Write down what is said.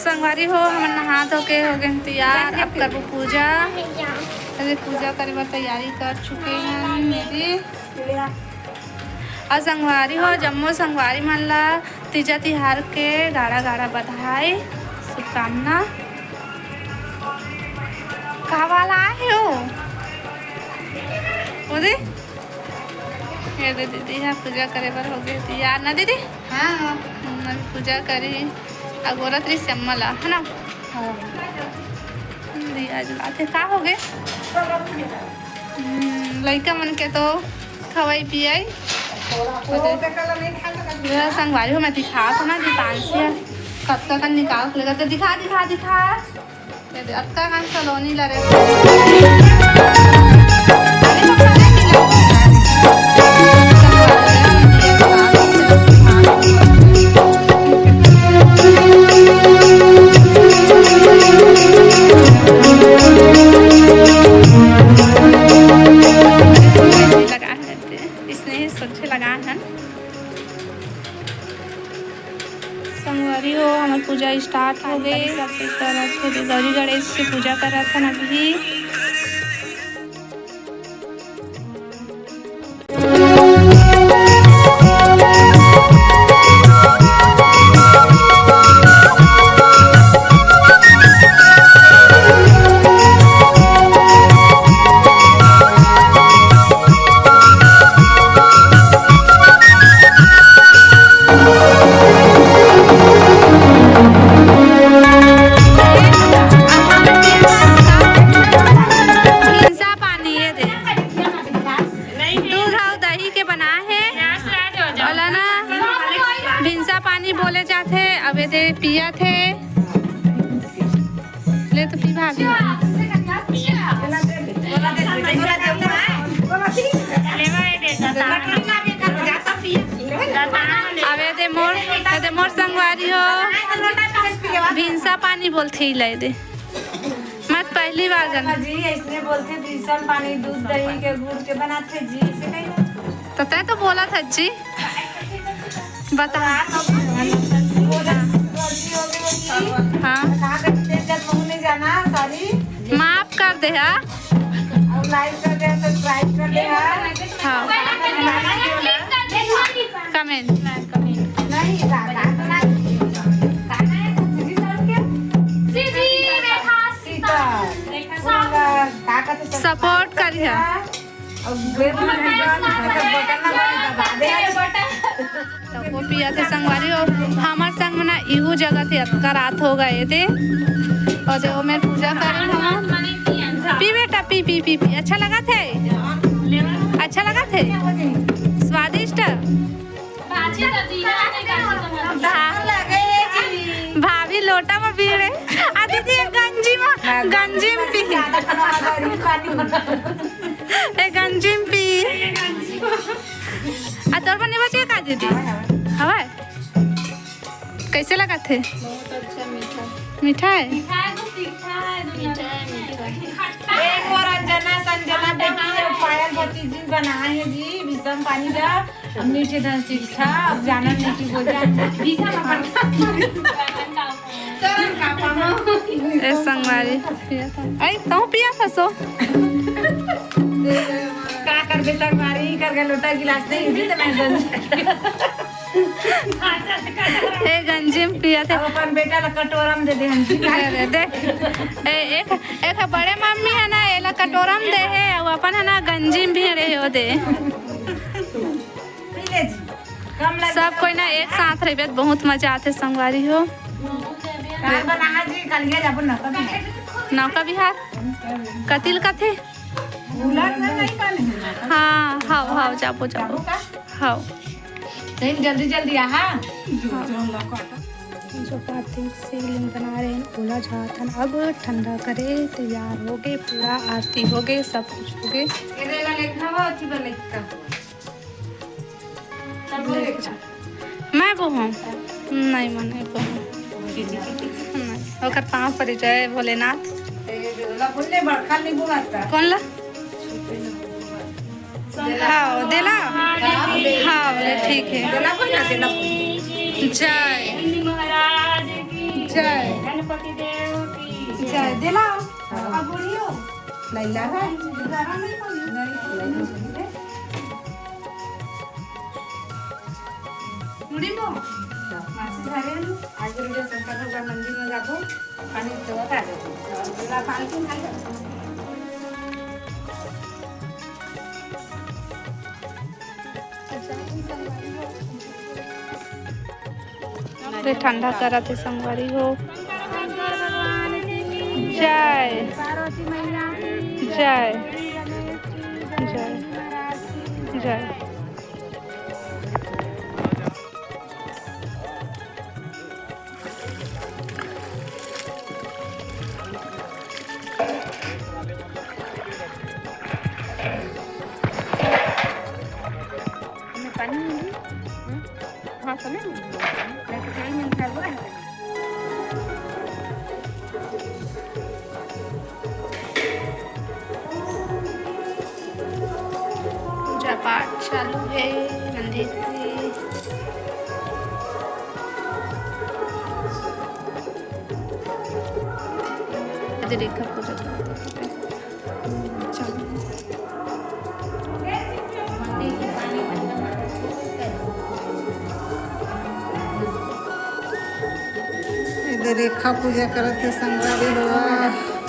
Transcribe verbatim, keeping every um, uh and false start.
संगवारी हो, हमन नहा धो के हो गए हैं तैयार। अब करबो पूजा। अरे, पूजा करे बर तैयारी कर चुके हैं दीदी। और संगवारी हो, जम्मो संगवारी मन ला तीजा तिहार के गाड़ा गाड़ा बधाई, शुभकामना। का वाला आए हो? ओ दे, ये दे दीदी, यहाँ पूजा करे बर हो गए तैयार ना दीदी? हाँ, हाँ। हमन पूजा करी, अगोरत रही श्यामा ला, है ना? हाँ। दिया जलाते का हो गए? हम्म, लइका मन के तो खवाई पियाई। यह संगवारी हो, मैं दिखात हूँ ना दीपांशी ह, कतका कन निकाल के लेगा, तो दिखा, दिखा, दिखा। ये दे, अतका कन सलोनी ला रे। लगा है, इसने ही सोचे लगा है। संगवारी हो, हमर पूजा स्टार्ट हो गए। सब कुछ करत हे, गौरी गणेश के पूजा करत हन अभी। भींसा पानी ये दे। दूध अउ दही के बना हे। ओला ना भींसा पानी बोले जाथे। अब ये दे पियत हे। ले तो पी भाभी। अब ये दे मोर, ये दे मोर संगवारी हो। भींसा पानी बोलथे इला ये दे। मैं तो पहली बार जान। जी, ऐसने बोलथे, भींसा पानी दूध दही के गुड़ के बनाथे जी, ऐसे कही। तो तय तो बोला था जी। बता। हाँ। माफ कर दे हा। और लाइक कर दे, सब्सक्राइब कर दे हा। हाँ। कमेंट। नहीं, का, का, का, का, का, का, सीता। सपोर्ट करिहा। तब वो पिया थे संगवारी हो, हमर संग में ना इहू जगह थे, अतका रात हो गए थे। और देखो, मैं पूजा कर रही हूँ। पी बेटा, पी, पी, पी, पी। अच्छा लगा थे? अच्छा लगा थे? स्वादिष्ट? भाभी लोटा में पी रहे। आ दीदी, एक गंजी में, गंजी में पी। ए गंजी में पी। आ तोर बने बचे का दीदी? हवाए? कैसे लगा थे? बहुत अच्छा, मीठा। मीठा है? मीठा है तो तीखा है, दोनों मीठा है, मीठा है। एक और अंजना, संजना बेटी और पायल भतीजी बनाए हैं जी, भीषम पानी का। अब मीठे धन शिक्षा, अब जानन नहीं कि बोल जाए। ए संगवारी, पिया था। ऐ, तहूँ पिया था सो। का करबे संगवारी, करके लोटा गिलास नहीं, जी तो मैं गंज। ए गंजी में पिया थे। अब अपन बेटा ला कटोरा में दे दे हम जी। दे, दे, दे। ए, एक, एक बड़े मम्मी है ना, एला कटोरा में दे है, वो अपन है ना गंजी में भी रहे हो दे। पी ले जी। कम लगे सब कोई ना एक साथ रहिबे त बहुत मजा आथे संगवारी हो। का बनाहा जी, कलिया जाबो नौका बिहार। नौका बिहार? कतिल कथे? बुलट में नहीं बने हैं ना। हाँ, हाव, हाव, जाबो, जाबो। जाबो का? हाव। सही में जल्दी, जल्दी आहा। जो पार्थिव शिवलिंग बना रहे हैं, ओला जाथन अब ठंडा करे, तैयार हो गए, पूरा आरती हो गए, सब कुछ हो गए। ये देला लेखा हो, अच्छी बा लेखा। मैं बोहूँ? नहीं, मैं नहीं बोहूँ। नहीं, ओकर पाँव पड़े जय भोलेनाथ। कौन ला? हाँ, देला? हाँ, बोले, ठीक है। जय। जय। देला। हाँ। अब बोलियो। लैला है। गरम नहीं पानी। नहीं, नहीं। मुड़ी को। हाँ। मासी घरे आलू। आज वीडियो शंकर भगवान मंदिर में जाबो। पानी तो बता दो। देला पानी तो नहीं। अरे ठंडा करत हे संगवारी हो। जय। जय। जय। जय। पूजा पाठ चालू है मंदिर में। इधर रेखा पूजा करते हैं। चलो। इधर रेखा पूजा करत हे संगवारी हो।